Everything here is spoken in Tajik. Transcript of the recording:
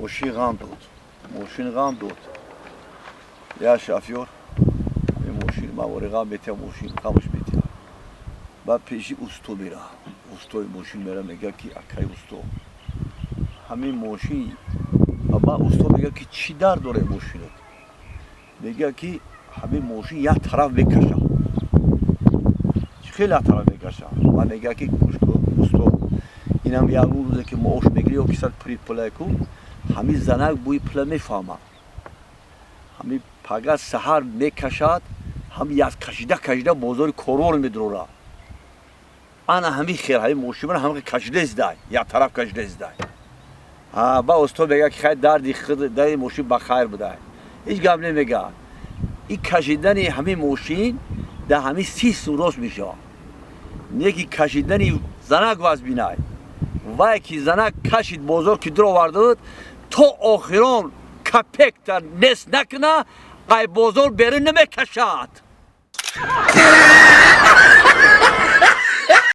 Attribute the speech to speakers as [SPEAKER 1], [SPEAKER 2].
[SPEAKER 1] Мошин ғам дод, мошин ғам дод. Я шофёр, мошин мавори ғам метия, мошин ғамаш метия. Баъд пеши усто мера, устои мошин мера, мега, ки акай усто, ҳамин мошин. Ба усто мега, ки чӣ дард доре мошинот? Мега, ки ҳамин мошин як тараф мекаша. Хеле як тараф мекаша. Ва мега, ки гӯш кун, усто, инам як рӯзе, ки маош мегирӣ ё кисат пури пулайку, ҳамин занак бӯи пула мефаҳмад. Ҳамин пага саҳар мекашад, ҳам як кашида кашида бозори корвон медурора. Ана ҳамин хел ҳамин мошинро ҳама кашида издай, як тараф кашида издай. Ба усто мега, ки хай, дарди худ дарди мошин ба хайр будай, ҳеҷ гап намега. Ин кашидани ҳамин мошин дар ҳамин 30 сум рост мешавад. Не ки кашидани занак вазбинай. Вай ки занак кашид, бозор ки дуроварда буд, то охирон копейка нест накуна, ай бозор берун намекашад.